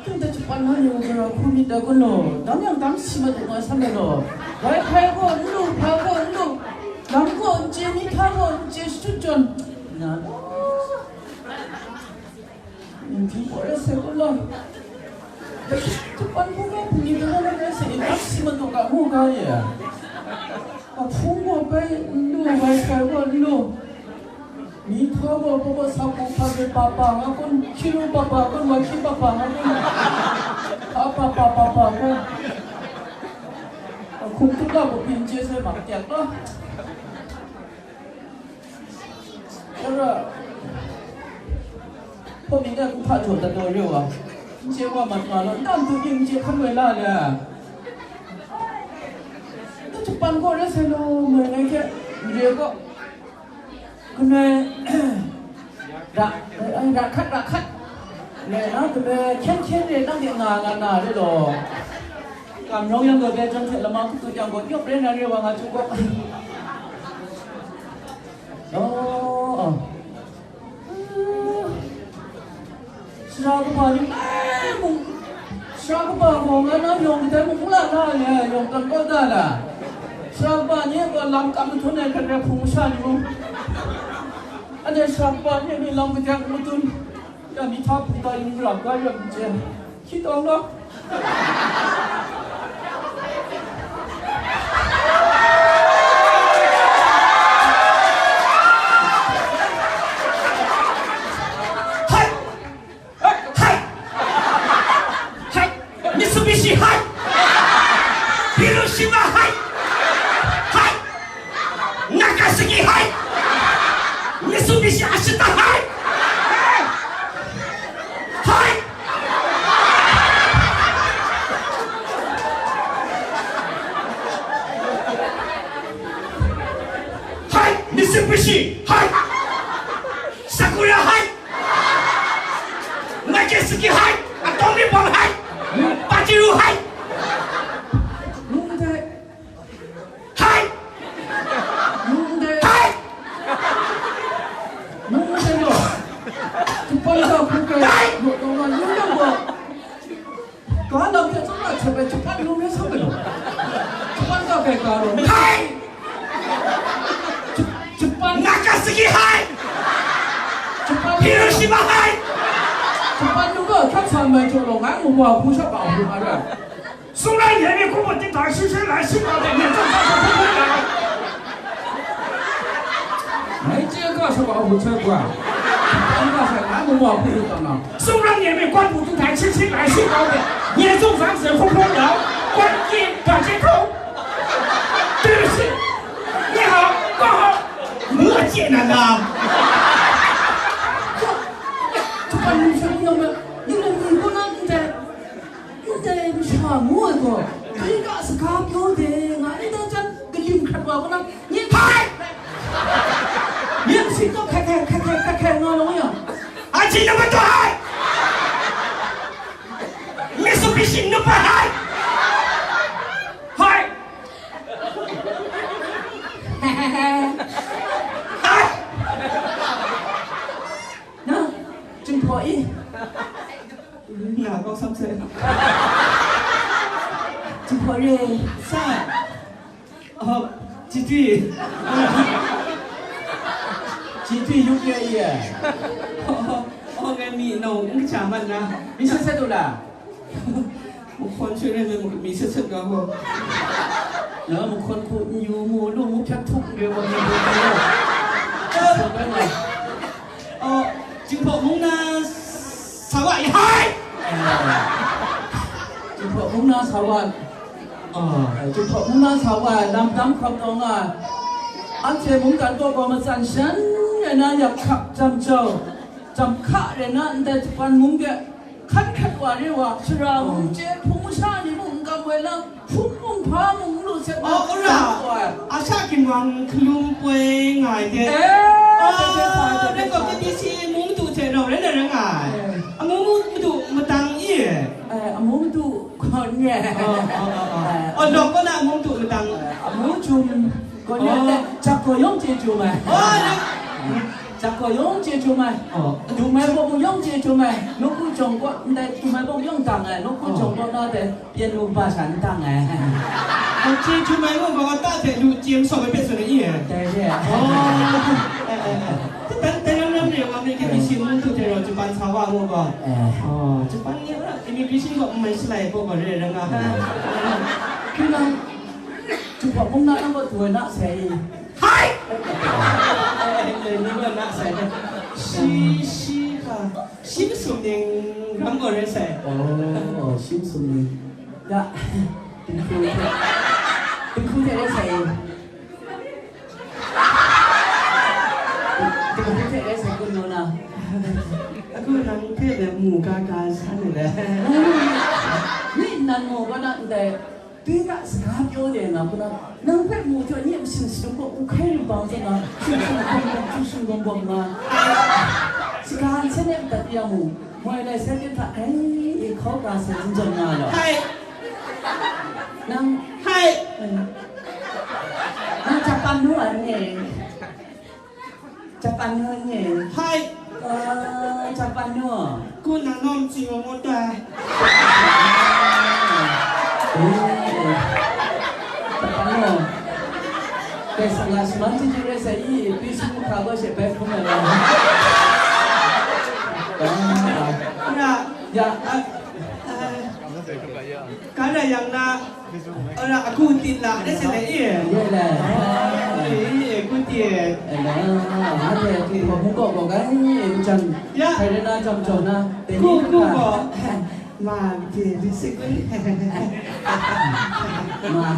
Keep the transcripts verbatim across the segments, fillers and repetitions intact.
Tun da chupan na ni u gara hku myit da kun law, dang yang dang si ma du nga san da law. Wai hpai gaw n lu, hpa gaw n lu, lam gaw n chye, mihta gaw n chye, shachut jawn na law. N hpyi gaw rai sai kun law. Da chupan hku gaw hpung ni da kun rai sai, dang si ma du ga ngu ga ye. Ahpung gaw bai n lu, wai hpai gaw n lu. Mihta gaw, papa sa kung sa de papa nga kun, hkiru papa kun, wa hki papa nga kun, pa papa papa kun. Hkum tup la bu pin che se mak tiak lo. Kara, hpawt mi na ku hpa jaw dat daw re wa. N che wa mat nga lo, n tam tu ning n che hkan wai la le. Tu chupan gaw rai sai lo, mai ngai hte, n re gaw. Kanoi ra, eh, ra hkat, ra hkat. Rai na, kanoi hkyen hkyen re, nang de nga, nga na re law. Kam rawng yang gaw, bai jang hte lama kutut yang gaw, yawp re na re wa nga chyu gaw. Oh, oh. Sara kaba ni, eh, mung, sara kaba gaw nga na yawng kadai mung la la le, yawng kan kau da la. Sara kaba ni gaw lam kam mahtawn ai hkrat rai hpung masha ni mung. Anhte sara kaba ni ni lam kadai mung matun. Ya mi hta hpung ta yin ra ga yawng n chye. Hkyitawng gaw. Hai! Hai! Hai! Mitsubishi hai! Hiroshima hai! Hai! Nagasaki hai! Mitsubishi Ashita hai! Hai! Hai! Mitsubishi hai! Sakura hai! Nagasaki hai! Atomic bomb hai! Pajiru hai! Hai! Hai! Hai! Hai! Ka lam hte tsawra hte bai, chupan lum rai sa bai law. Chupan ga gai ga law. Hai! Chu-, chupan Nagasaki hai! Chupan Hiroshima hai! Chupan lu ga hkrat sa mai jaw law, ngai mu wa hku sha ba hku ma ra. 松软岩壁公布地毯，新生来新宝典，免费发射空空聊。 Ngai chye ga sha wa hku sha ba. Chupan ga sha ngai mu wa hku lu ta na. 松软岩壁公布地毯，新生来新宝典，免费发射空空聊，关闭短接口。对不起，你好，挂号。 Ngu a chye na nga? Chupan lu sha lu yang ma, ning ning ning ko na ning dai. Ndai masha ngu ai gaw, dai ga saga pyaw de nga ai, ndai jan kalim hkrat wa gaw na, nye hpai! Nye kasin gaw hkai hkai, hkai hkai, hkai hkai nga law yang. Anhte na majaw ai! Mitsubishi nupa hai! Hai! Hai! Na, Jinghpaw e. Nga kau sam sai. Jinghpaw re. Sa. Oh, Chitwi. Chitwi yuk ya i e. Oh, oh, ngai mi nau n kacha man na. Mi sat sat u la. Mahkawn hte rai nme, mi sat sat ga gaw. Na mahkawn hku n yu mu, lu mu hpyak htuk n re wa, n re wa. Oh, Jinghpaw mung na sa wa i hai! Jinghpaw mung na sa wa. Ah, Jinghpaw mung na sa wa, lam dam hkawm taw nga. Anhte mungkan kaw gaw matsan shan rai na, yak hkap jam jau, jam hka rai na, ndai Japan mung de, hkan hkrat wa re wa, sara mung chye, hpung masha ni mung n kam wai lam, hpung mung hpa mung n lu sek wa, oh, ora, a sha ginwang hkalum poi nga ai de. Eh, oh, de, de, sa, de, de, rai gaw, sa. K B C mung madu hte rau rai na rai nga ai. Eh. Amu mung madu madang i? Eh, amu madu gaw nye. Oh, oh, oh, oh. Eh, oh, lawk kaw na amu madu madang. Eh, amu jum gaw nye, oh, de, jak gaw yawng chye jum ai. Oh, na. Jap gaw yawng chye chyum ai. Oh. Dum ai bawng yawng chye chyum ai. Nawku jawng kaw ndai dum ai bawng yawng dang ai. Nawku jawng kaw na dai pyen lu kaba sha n dang ai. Oh, chye chyum ai mung gaw ta hte lu chye masawp ai hpe tsun ai i? Dai re. Oh. Eh, eh, eh. Tan, tan ram ram re wa, me ke mi shi mung tu hte rau chupan sa wa mung gaw. Eh. Oh, chupan ni ra, immigration gaw mai shalai bawk gaw re ra nga. Kina, chupan mung na nang gaw tu ai na sai. Hai! Eh, ni gaw na sai. Shi, shi ka, shi masum ning ram gaw re sai. Oh, shi masum ning. Ya, dinghku hte, dinghku hte re sai. Dinghku hte re sai kun nuna. Aku nang hpe de mu ka ka san de. Ni nan mu ka na ndai. Dai ga saga pyaw de nga, hpuna, nang hpe mu jaw, nye masin sadum gaw, u hkai rim bang zawn nga, shung shung bawm bawm, shung shung bawm bawm nga. Saga nsen e madat ya mu, moi lai sai hta, ai, e hkau ga sai zawn zawn nga law. Hai. Nang, hai. Eh. Nang Japan nu a ni? Japan nu ni? Hai. Eh, Japan nu. Ku nang nom si mo mo ta. Eh, Japan nu. Kaisang a shaman chyeju rai sai i, pi sum hkra gaw she bai hkrum ai wa. Ah. Ya. Ah. Ah. Ka rai yang na, ora aku tit la, de se le i. Ye le. Ah, i, aku tit. Eh, la, ha de, tu ko mu ko ko ga ni, e chan. Ya. Kai de na jam jam na, de ku, ni ku ka. Ko. Ma, de, di se ku. Ma,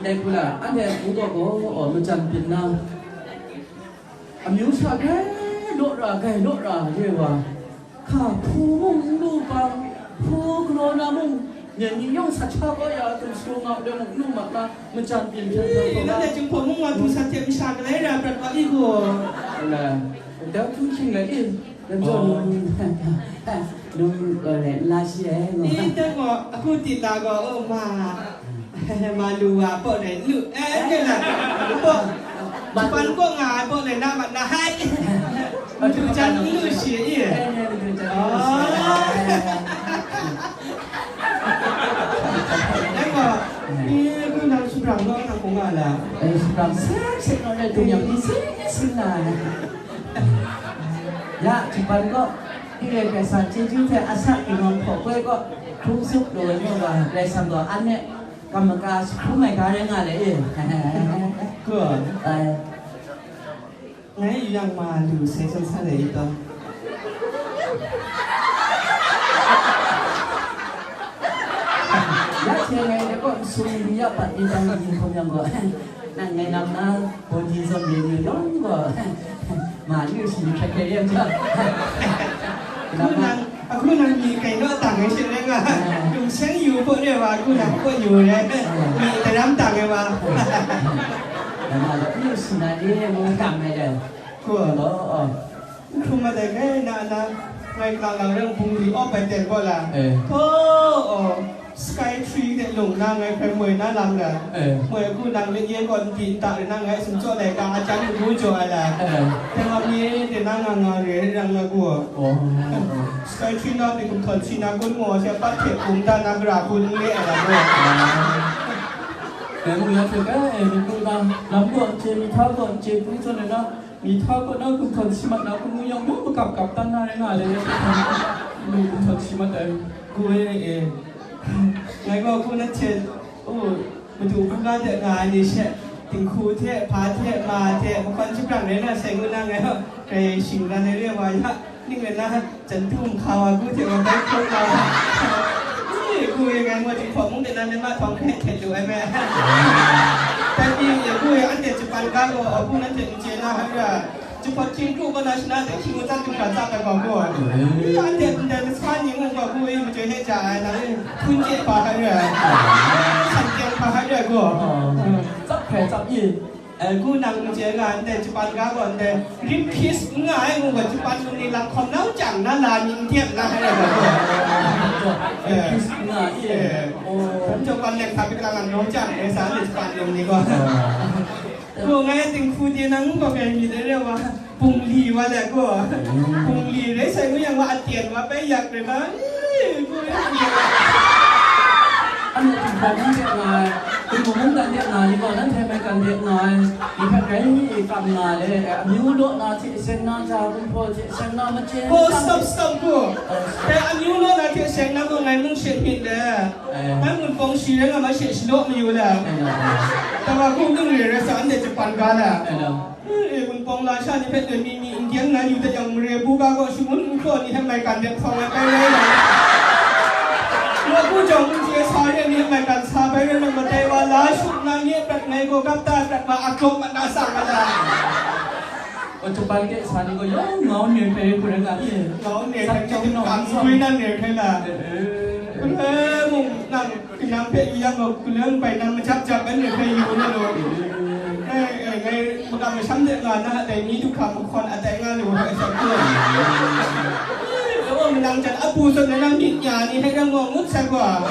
de ku la, an de mu ko ko, o, mu chan pin na. Amyu sha gai law ra, gai law ra, ye wa. Hka hpu mung n lu bang, hpu galaw na mung, myen ni yawng sat sha kau ya, htum su nga de mung, nu mat na, majan byin hpyen hpyen Ee, kau na. Nanhte Jinghpaw mung wa du sat hte masha galai ra prat wa i gaw. Wala, dau htum hkying rai i, dan zaw num, num, eh, n la shi ai, ngu. Ee, dan gaw, aku tit la gaw, oh, ma. Ma lu wa, paw rai lu. Eh, ke la. Paw. Japan kaw nga ai paw rai na mat na hai. Madu jan lu shi i. Oh. Ai gaw, ni ku nang subrang gaw nang kung nga la. Eh, subrang sek sek naw rai dung yang ni sek sek na. Ya, Japan kaw, ni rai Karai Kasang chyeju hte asak ginawng hpaw koi kaw, hkrum zup lu ai nu gaw, Karai Kasang gaw an e, Kam maka, hkrum ai ga rai nga le, e. Good. Ai. Ngai yu yang ma lu sai san san le i taw. Ya hte ngai de kaw sum ni ya pat ni tang yin hkrum yang gaw. Nang ngai nam na, body zawn ni ni yawng gaw. Ma ni shi ni hkrai hkrai yan jang. Aku nang, aku nang ni kai naw tang ai she rai nga. Ah. Dung seng yu paw re wa, aku nang paw yu re. Ah. Ni daram tang ai wa. Ah. Dama la ni shi na ni mu tam ai le. Ko. Oh, oh. Hkrum ma dai ngai na na, ngai klang lang reng bung di awp ai ten gaw la. Eh. Ko, oh. Sky tree de lung na ngai hkrai moi na lam ga. Eh. Moi aku nang le ye gaw nti nta re na ngai sumjaw lai ka a jan ngu jaw ai la. Eh. Dai wa mi de na nga nga re rang nga gu. Oh. Sky tree na de kum thon si na kun ngo se pat hte kum da na gra kun ngu re ai la gu. Eh. Dai mu ya hte kai, eh, mi kun na, lam gaw n chye, mi hta gaw n chye, kun zawn ai na, mi hta kaw na gumhpraw si mat na hkrum ngu yang, mung makap kap tan na rai nga ai, ngai hpe hkrum, ngu gumhpraw si mat ai. Gu e, e. Ngai gaw hku na hte, o, madu hkungga de nga ai ni she, dinghku hte, hpa hte, ma hte, makwan shapran rai na sai ngu na ngai gaw, grai shingran ai re wa ya, ning rai na, Chyandu nhka wa gu hte wa bai hkawng na wa. Ni, gu e ngai ngut hpawt mung de na, nai ma htawng hkret hkret lu ai me. Dai ni, gu e anhte Japan ga gaw, a gu nanhte n chye na hkra, Japan hkying kru gaw na shana de hkying atsat du hkra tsap ai gaw gu. Ni anhte ndai masa ni mung gaw gu e majoi hte ja ai na, hpun chye hpa hkra, san kyang hpa hkra gu. Tsap hkrai tsap i. Eh, gu nang n chye nga, ndai Japan ga gaw ndai rib kiss n nga ai, ngu gaw Japan num ni lam hkawm nau chyang na la ni n dep na hai ai gaw. Rib kiss n nga ai. Eh. Oh. Japan leng sa pyi kalang lang nau chyang, eh, sa ni Japan num ni gaw. Oh. Gu ngai dinghku de nang gaw ngai myit ai re wa. Bungli wa le ko. Bungli rai sai ngu yang wa, a tyen wa bai yak rai ma. Ee, ko rai. Anhte Jinghpaw mung de nga ai, Jinghpaw mungdan de nga ai ni gaw, nanhte maigan de nga ai ni hpe rai kam nga le, amyu law na hte seng na, ja Jinghpaw hte seng na, machyen. Oh, stop, stop, ko. Dai amyu law na hte seng na gaw ngai mung she myit le. Eh. Ngai Wunpawng shi rai nga ma she, shi law mayu le. Eh, no, eh. Tawa hku ning re rai sa, anhte Japan ga le. Eh, no. Eh, Wunpawng lasha ni hpe tawn mi mi n gyeng na yu dat yang, mare buga gaw shangun n hkraw ni hpe maigan de hprawng ai bai rai na. Nawku jawng n chye sa re ni hpe maigan sa bai rai na, matai wa la shup na nye prat ngai gaw gap ta prat ma, a gawp mat na sang ai la. O, Japan ke sa ni gaw yawng ngau ne hpe hku rai nga ni. Ngau ne hpe hku rai nga ni. Sa jawng nau, sa. Gwi nan ne hpe la. Eh, eh. Hku rai mung nang Kanang hpe yu yang gaw, kaleng bai nang majap jap ai ni hpe yu na law. Eh, eh, ngai makam masham de nga na, dai ni du hkra mahkawn a tai nga lu ai sha pru. Law manang jan a bu zawn na nang myit nya ni hpe rang gaw ngut sai gaw.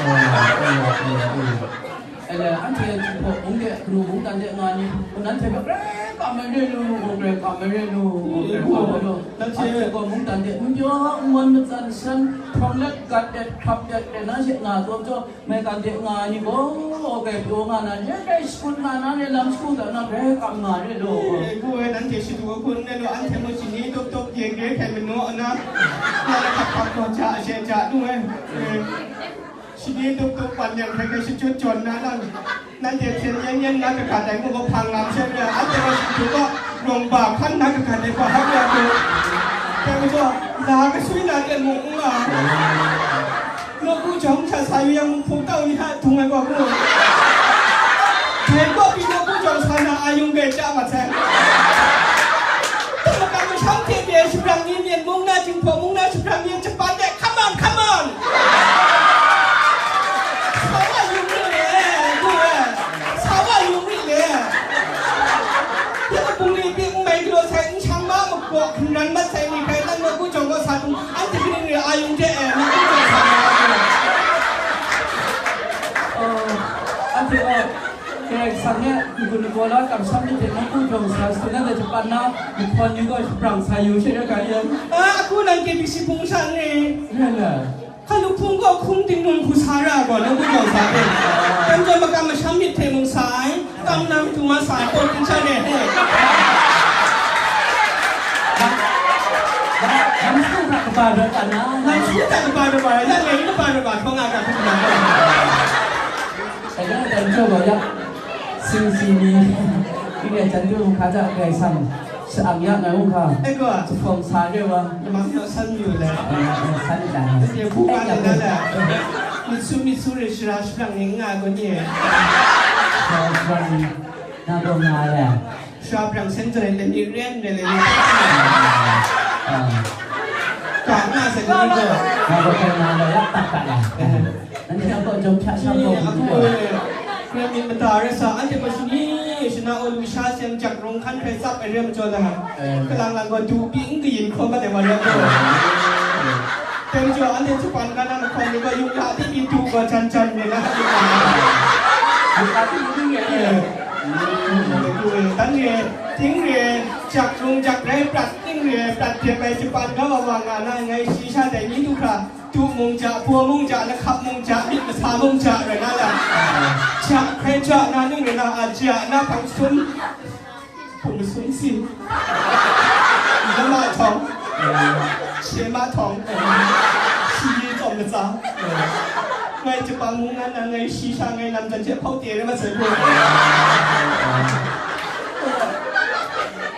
Ele, anhte Jinghpaw mung de, kanu mungdan de nga ni, nanhte hpe grai kam ai re lu, grai kam ai re lu, grai kam ai re lu. Anhte gaw mungdan de n pyaw n wan matsan san, hprawng let, gat let, hkrap let, rai na she nga taw jaw, Maigan de nga ai ni gaw, grai pyaw nga na, re grai shakut nga na, re lam shagu da na, grai kam nga re law. E, e, gu ai, nanhte shadu ahkun n rai law, anhte mung shani tup tup, yen re hkrai manaw na, na lahkap hkap gaw ja she ja lu ai. E, shani tup tup, wan yang hkrai hkrai shachyut jawn na lang, nanhte hpyen yen yen na kaga dai mung gaw hpang ngam she re ai, anhte gaw shadu gaw, rawng ba hkan na kaga dai gaw hap ya gaw. Dai majaw, la kasui na ten mung n nga. Nawku jawng hta sa yu yang, mung hpung tau ni hta dung ai gaw mu. Dai gaw pyi nawku jawng sa na ayung gai chya mat sai. Tawmagam masham hte pyi ai shabrang ni, Myen mung na, Jinghpaw mung na shabrang ni, Japan de, come on, come on! Sa wa yung rit le, ngu e. Sa wa yung rit le. Ya bungli pyi n mai galaw sai, n shang ma mapaw hkungran mat sai ni hpe, nang nawku jawng gaw sa dung, anhte kaning re a yung hte e, nawku jawng sa na. Oh, anhte gaw, Karai Kasang e n-gun lagaw la kamsham myit hte nawku jawng sa shadu, nanhte Japan na mahkawn ni gaw shabrang sa yu she rai ga yang. A, aku nan K B C hpung sha n re. Rai le. Hkalup hpung gaw hkung ting nun hku sa ra gaw, nawku jawng sa hpe. Dai majaw makam masham myit hte mung sa ai, tam na matu ma sa ai, paw ting sha re. Lam su hta kaba rawt ai na. Lam su hta kaba rawt ai, lam ngai kaba rawt ai, hkawng a ga hkawng na gaw. Dai gaw, dai majaw gaw ya, singsi ni, ning rai jan du hkra hta Karai Kasang, Sa-ang ya ngai mung hka. Ai gaw. Jahpawng sa re wa. Namang naw san yu le. Eh, eh, san da. Ade bu nga le na le. Mitsu mitsu re shara shabrang ni nga gaw ni. Shara shabrang ni. Na gaw nga le. Shara brang sen zaren le ni ren re le ni. Ah. Ka nga sa ni gaw. Nga gaw ka nga le, ya tak tak la. Eh. Nanhte a kaw jawm hpya sham gaw, eh, a hku gaw, eh, hkrai myit mada rai sa, anhte gaw shani shana aw lu sha seng jak rung hkan hkrai tsap ai re ai majaw la, eh, kalang lang gaw du pyi n kayin hkraw mat ai wa rai gaw. Eh. Dai majaw anhte Japan ga na mahkawn ni gaw, yuk la di pyi du gaw jan jan re na, yuk la di pyi re. Eh. Dan re, ting re, jak rung jak rai prat, ting re, prat dep ai Japan ga wa wa nga na, ngai shi sha dai ni du hkra, Du mung ja, pua mung ja, lahkap mung ja, myit masa mung ja, rai na la. Ja, hkrai ja, na ning rai na, a ja, na hpang sun. Hpung sun si. Lama htawng. She ma htawng. Shi yi tsawm latsa. Ngai Japan mung nan, nan ngai shi sha ngai lam jan hte hpau te rai masai ko.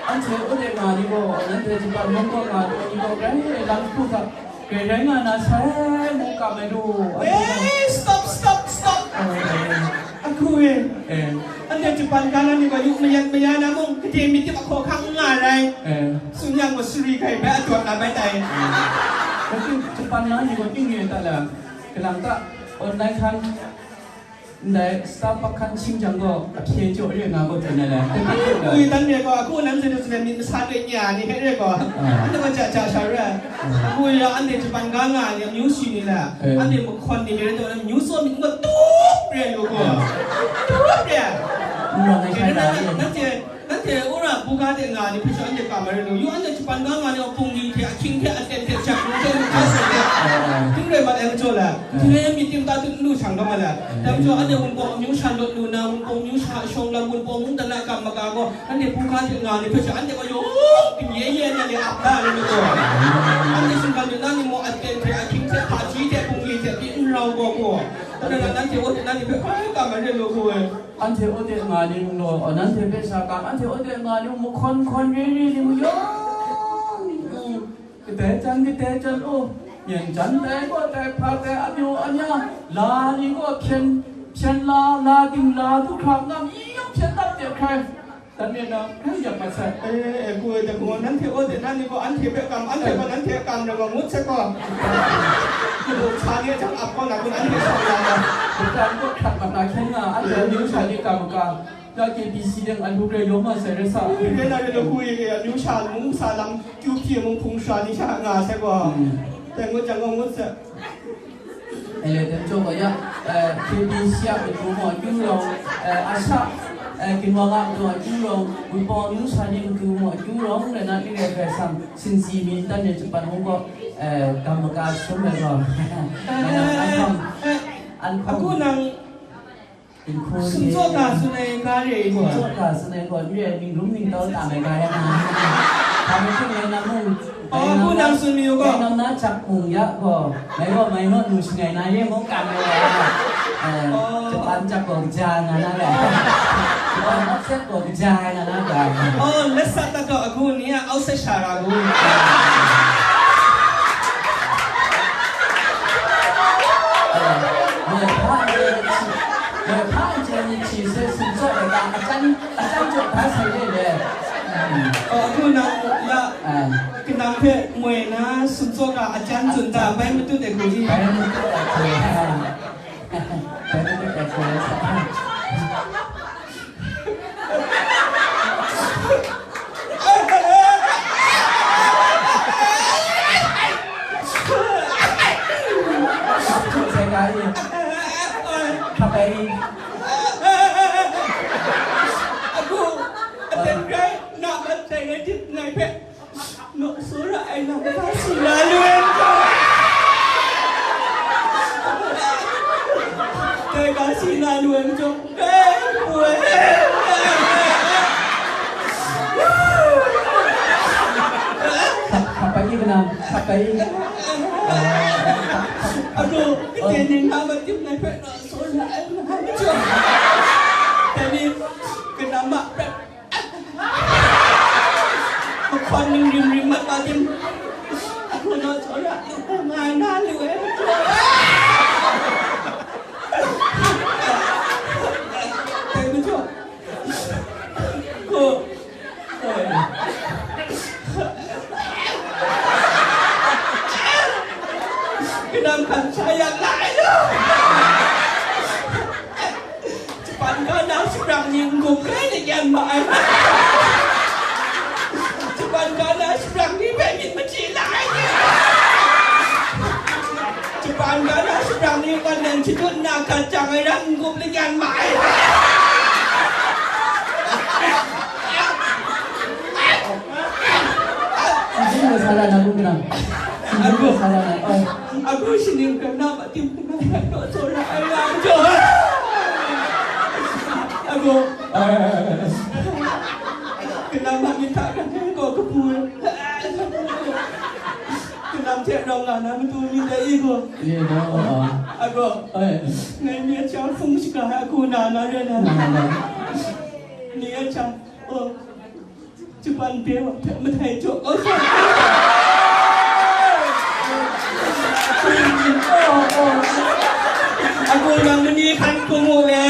Anhte u de nga ni gaw, nanhte Japan mung gaw nga ni gaw, grai lam hku hta, Grai rai nga na sai, mu kam ai lu. Eh, stop, stop, stop. Eh. Aku e. Eh. Anhte Japan ga na ni gaw yu mayat maya na mung, kade myit tip ahkaw hkang n nga rai. Eh. Tsun yang gaw sari hkai bai adawt na bai tai. Eh. Japan na ni gaw ting e ta la, kalang ta, online hkan. Ndai, Starbucks hkan shing jang gaw, ahpye jaw re nga gaw, tsun ai le. Ui, dan re gaw, aku nan zawn zawn myit masa doi nya ni hpe re gaw, ah, anhte gaw ja ja sha re. Ah. Aku ya anhte Japan ga nga ni, amyu shi ni le, eh, anhte mahkawn ni re taw, amyu tsaw myit gaw tup re lu gaw. Ah. Tup re. N rawng ai shai da re. Nanhte, nanhte, Hte wora buga de nga ni hpe sha anhte kam ai rai lu, yu anhte shapan ga nga ni a bungli hte, ahkying hte, aten hte, shakru hte, lu hkra sai hte, hting rai mat ai majaw la, hting rai myit tim ta tut n lu shang ga ma la. Dai majaw, anhte Wunpawng amyu sha lawt lu na, Wunpawng amyu sha shawng lam, Wunpawng mungdan a kam maga gaw, anhte buga de nga ni hpe sha, anhte gaw yawng tim ye ye na ni ap da ai rai lu gaw, anhte shinggan myit na ni mung, aten hte, ahkying hte, hpaji hte, bungli hte, pyi n rau gaw gaw, dai na nanhte aw de na ni hpe hkrai kam ai rai lu gaw. Anhte aw de nga ni mung law, nanhte hpe sha kam, anhte aw de nga ni mung, mahkawn hkawn re re ni mung yawng, mm, kadai jan kadai jan, oh, myen jan dai gaw dai hpa dai amyu anya, la ni gaw hpyen, hpyen la, la ging la du hkra, ngam yi yawng hpyen dap de hkrai, dan myen na hkrai yak mat sai. E, e, ku e, dai gaw, nanhte aw de na ni gaw, anhte hpe kam, anhte gaw nanhte hpe kam rai gaw, ngut sai gaw. Sa ni a jang ap kaw na kun, anhte sa ya na. Gaw hkrat mat na hkyen nga, anhte amyu sha ni kam ga, da K B C dang alu rai yawm ma sai rai sa. Rai na rai na hui, amyu sha mung sa lam, kyu hpyi mung hpung sha ni sha nga sai gaw. Hmm. Dai ngut jang gaw ngut sai. Ele dan chyaw gaw ya, eh, K B C a matu maw akyu rawng, eh, a sha, eh, ginwang a matu akyu rawng, Wunpawng amyu sha ni matu maw akyu rawng, rai na, ni rai rai sang, singsi mi ntan ni shapan hkawng gaw, eh, gam maga sum ai gaw. Nang an hkawng, an hkawng. Aku nang Sumtsaw ga tsun ai ga re i gaw. Sumtsaw ga tsun ai gaw, n re ai, ningrum ningtau tam ai ga ya na. Hpa mahtang ngai nam mung, oh, ngai nam nang na, tsun mi u gaw. Ngai nam na chak hpung ya gaw, ngai gaw mai naw nu shangai na ye mung kam ai wa ya. Eh, oh. Japan chak gaw kaja ai nga na ga. Japan hpawt gaw kaja ai nga na ga. Oh, lat sat dat gaw agu ni a, au sat sha ra gu. Eh, ngai hpa n chye ni hti, ngai hpa n chye ni hti se sumtsaw ai ga, ajan, ajan jaw da sai le le. Hmm. Oh, agu nang ya, ah, kanang hpe moi na sumtsaw ga ajan tsun da, bai matut ai hku ji. Bai matut ai hku. Bai matut ai hku. Hkap ai. Agu, aten grai, na mat sai ngai tip ngai hpe. Naw tsawra ai lam ga si na lu ai majaw, dai ga si na lu ai majaw, dai poi. Hkap, hkap ai ni kanang, hkap ai. Ago, kade ning na ma tim ngai hpe naw tsawra ai lam ga majaw, dai ni kanang ma prat. Mahkawn ning rim rim mat wa tim, aku naw tsawra lu nga na lu ai majaw. Dai majaw, ko, oi. Kanang hkan sha yak la ai lu. Japan ga na shuprang ni n-gup rai ni yan ma ai. Japan ga na shuprang ni hpe myit machyi la ai ni. Japan ga na shuprang ni wan nang shadut nna gat jang ai ram n-gup ni yan ma ai. Sijin wa sa la na gun kanang. Sijin wa sa la na. Oh. Agu shaning kana ma tim kana naw tsawra ai lam jaw. Agu. Kanang ma myit hta kan gaw kabu. Kanang hte rau nga na matu myit dai i gaw. Ye, no. Agu. Ai. Ngai myit chyang hpung shaga ai aku na na re na. Na, na, na. Myit chyang. Oh. Japan de wa hpe matai jaw kau sa. Agu nang mani hkan hpung u le.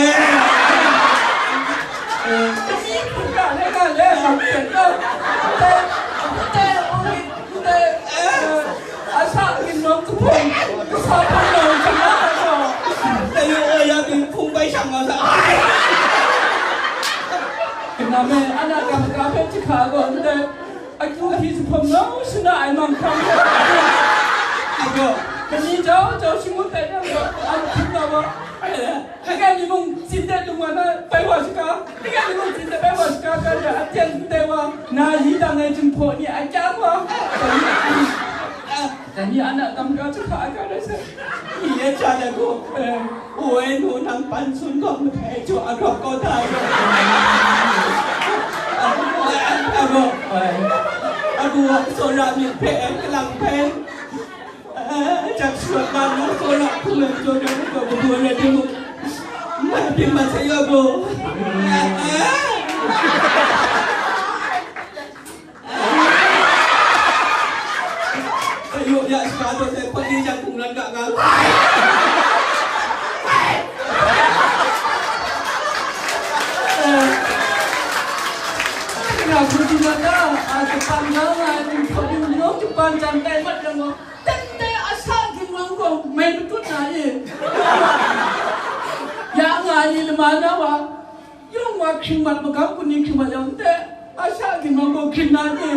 Mani hpung ga le ga le, hpung ga le. Ndai, ndai, ndai, eh. Asa ginlawng kahpung, kasa hpung nawng hkra na a taw? Dai yu ai ya, byin hpung bai shang nga sa ai. Kanam e, ana kam ka hpe jahka gaw ndai, akyu hti jahpawm nawng shana ai manghkang hte, ai gaw, kani jau jau shangun tai yang gaw, an hpung na wa, ai le. Langai mi mung tsin de lung wa na bai wa shaga, langai mi mung tsin de bai wa shaga, ga ya, aten Na yi dang ai jinghpaw ni a kyang wa. Dai ni a na tam ga jahka a ga rai sai. Ni ya cha da go. Woi nu nang pan sun gaw mahtai jaw a gawp kau da. Agu, agu, agu, sora myit hpe, kalang hpe. Jak surat na nang sora hpung ai jaw na nang gaw kabu ai rai timung, nang pyi mat sai ya gaw. Kayu ya shaka taw sai hpawt ni jang hpung ran ga nga. Ya hpung ni ran ga, a, Japan ga nga, ni hpawt ni yawng Japan jan tai mat yang gaw. Teng teng a sa ginwang gaw mai matut na e. Ya nga ai ni lama na wa, yawng wa hkring mat magam kun ni hkring mat yang teng, a sa ginwang gaw hkring na e.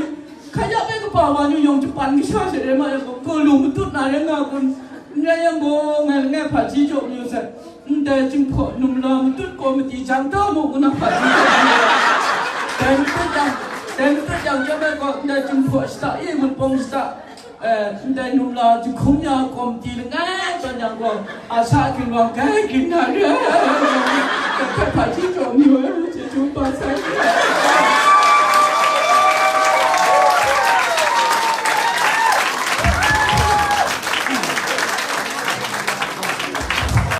Hkayap e kaba wa nu yawng Japan kasha she rai ma yang gaw, gaw lu matut na rai nga kun, n rai yang gaw, ngai langai hpaji jaw mayu sai. Ndai jinghpaw numla matut gaw madi jang ta mu, ngu na hpaji jaw mayu. Dai matut yang, dai matut yang, chyawm ai gaw, ndai jinghpaw shata e, mutpawng shata, eh, ndai numla jahkum ya komiti langai tawn yang gaw, a sa ginwang gai gin na re ai, hpe hpaji jaw mayu ai, chyeju kaba sai.